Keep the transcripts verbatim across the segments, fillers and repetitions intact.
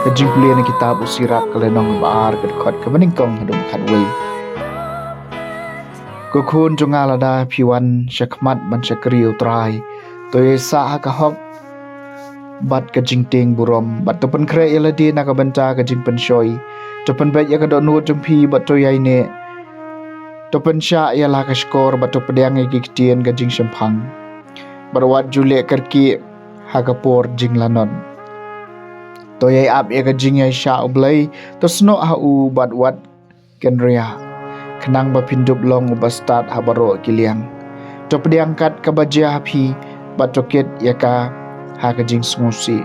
Ka jingpule na kitab u Sirach ka lynnong ba ar ka dkhot kaba nyngkong haduh ba khatwei. Ko khun jong nga, lada phi wan sha khmat ban shakri ïa u Trai, to ïai sah ha ka hok bad ka jingtieng burom, bad to pynkhreh ïa lade na ka bynta ka jingpynshoi. To pynbeit ïa ka dohnud jong phi bad to ïaineh. To pynshah ïa la ka shkor bad to pdiang ïa ki ktien ka jingshemphang. Bad wat ju leh kyrkieh ha ka por jinglanot. To ïai ap ïa ka jingïaishah U Blei, to snoh ha u bad wat kynriah, khnang ba phin dup long uba stad ha baroh ki liang. To pdiang kat kaba jia ha phi, bad to kit ïa ka ha ka jingsngewsih.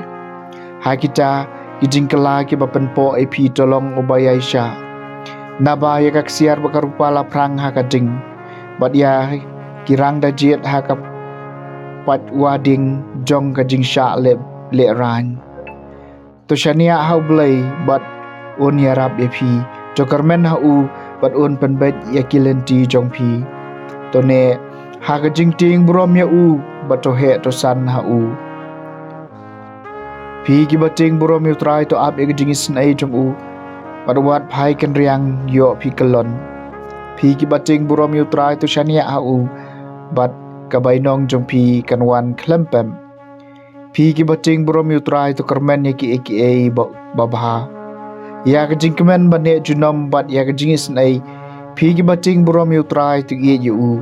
Ha kita ki jingkylla kiba pynpoh ïa phi to long uba ïaishah. Naba ïa ka ksiar bad ka rupa la phrang ha ka ding, bad ïa ki rang da jied ha ka paidwading jong ka jingshah leh, lehraiñ. To shaniah ha U Blei bad un ïarap ïa phi. To kyrmen ha u bad un pynbeit ïa ki lynti jong phi. To neh ha ka jingtieng burom ïa u bad to heh to san ha u. Phi kiba tieng burom ïa U Trai, to ap ïa ka jingisynei jong u, bad wat phai kynriang ïoh phi kyllon. Phi kiba tieng burom ïa U Trai, to shaniah ha u, bad ka bainong jong phi kan wan khlem pep. Phi kiba tieng burom ïa U Trai, to kyrmen ïa kiei kiei ba, babha. Ïa ka jingkmen ba neh junom bad ïa ka jingisynei. Phi kiba tieng burom ïa U Trai, to ïeit ïa u,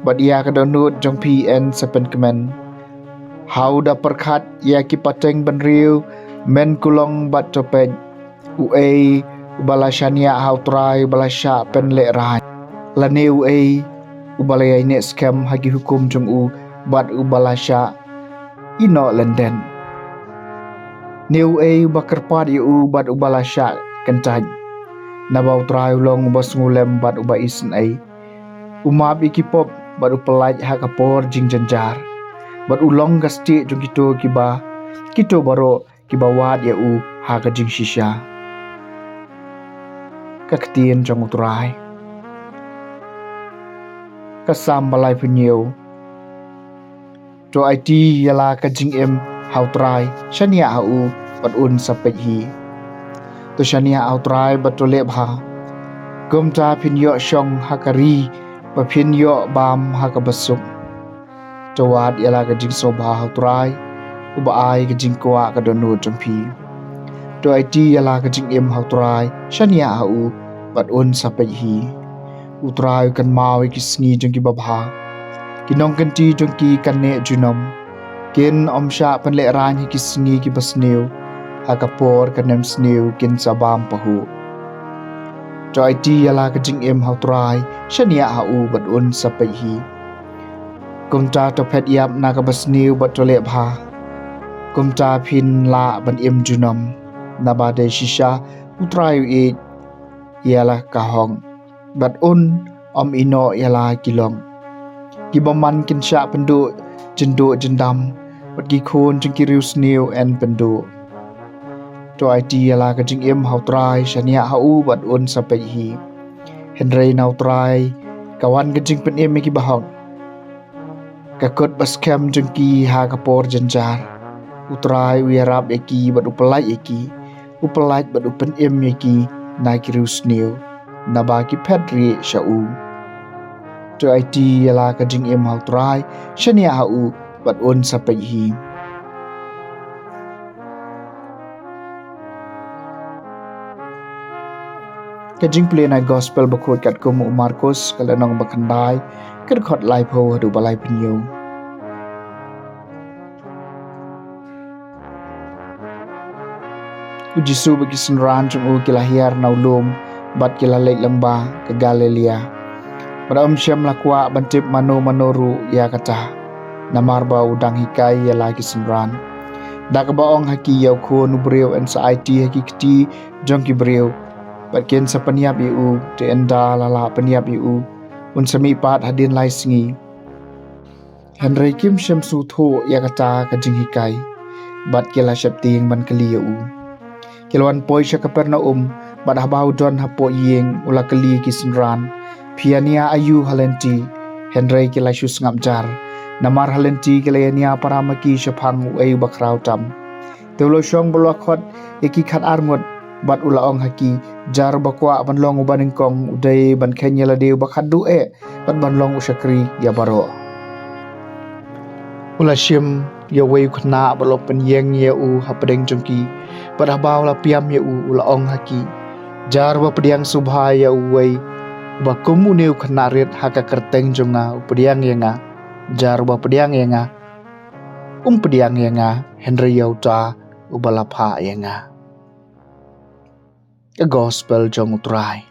bad ïa ka dohnud jong phi yn sa pynkmen. Ha u da pyrkhat ïa ki pateng bynriew, men kulong bad to peit. Uei uba la shaniah ha U Trai uba la shah pynlehraiñ? Lane uei uba la ïaineh skhem ha ki hukum jong u bad uba la shah ïehnoh lyndet? Ne uei uba kyrpad ïa u bad uba la shah kyntait? Naba U Trai u long uba sngewlem bad uba isynei. U map ïa ki pop bad u pyllait ha ka por jingjynjar, bad u long ka stieh jong kito kiba, kito baroh kiba wad ïa u ha ka jingshisha. Ka ktien jong U Trai. Ka Salm ba laiphew hynñiew. To aiti ïa la ka jingim ha U Trai, shaniah ha u bad un sa peit hi. To shaniah ha U Trai bad to leh bha. Kumta phin ïoh shong ha ka ri, ba phin ïoh bam ha kaba suk. To wad ïa la ka jingsngewbha ha U Trai, uba ai ka jingkwah ka dohnud jong phi. To aiti ïa la ka jingim ha U Trai, shaniah ha u bad un sa peit hi. U Trai u kynmaw ïa ki sngi jong ki babha. Ki nongkynti jong ki kan neh junom. Kin ym shah pynlehraiñ ha ki sngi kiba sniew. Ha ka por ka nemsniew kin sa bam pahuh. To aiti ïa la ka jingim ha U Trai, shaniah ha u bad un sa peit hi. Kumta to phet ïap na kaba sniew bad to leh bha. Kumta phin lah ban im junom. Naba dei shisha U Trai u ïeit ïa la ka hok, bad un ym ïehnoh ïa la ki lok. Ki bymman kin shah pynduh jynduh jyndam, bad ki khun jong ki riewsniew yn pynduh. To aiti ïa la ka jingim ha U Trai, shaniah ha u bad un sa peit hi. Hynrei na U Trai ka wan ka jingpynim ïa ki bahok. Ka kut baskhem jong ki ha ka por jynjar. U Trai u ïarap ïa ki bad u pyllait ïa ki. U pyllait bad u pynim ïa ki na ki riewsniew, naba ki phet rieh sha u. To aiti ïa la ka jingim ha U Trai, shaniah ha u bad un sa peit hi. Ka jingpule na Gospel bakhuid katkum u Markus, ka lynnong ba khyndai, ka dkhot laiphew haduh ba laiphew hynñiew. U Jisu bad ki synran jong u ki la hiar na u lum bad ki la leit lyngba ka Galilea. Bad ym shym la kwah ban tip mano mano ruh ïa kata, namar ba u dang hikai ïa la ki synran. Da kaba ong ha ki, ïa u Khun u briew yn sa aiti ha ki kti jong ki briew, bad kin sa pynïap ïa u, te ynda la lah pynïap ïa u, un sa mihpat hadien lai sngi. Hynrei kim shym sngewthuh ïa kata ka jinghikai, bad ki la sheptieng ban kylli ïa u. Ki la wan poi sha Kapernaum, bad haba u don hapoh ïing u la kylli ki synran, "Phi ïania aïu ha lynti?" Hynrei ki la shu sngap jar, namar ha lynti ki la ïania para ma ki shaphang uei uba khraw tam. Te u la shong bad u la khot ïa ki khat ar ngut, bad u la ong ha ki, jar uba kwah ban long uba nyngkong u dei ban kheiñ ïa lade uba khatduh eh, bad ban long u shakri ïa baroh. U la shim ïa uwei u khynnah bad u la pynïeng ïa u hapdeng jong ki, bad haba u la pdiang ïa u, u la ong ha ki, jar uba pdiang sngewbha ïa uwei uba kum une u khynnah rit ha ka kyrteng jong nga u pdiang ïa nga, jar uba pdiang ïa nga um pdiang ïa nga, hynrei ïa uta uba la phah ïa nga. Ka Gospel jong U Trai.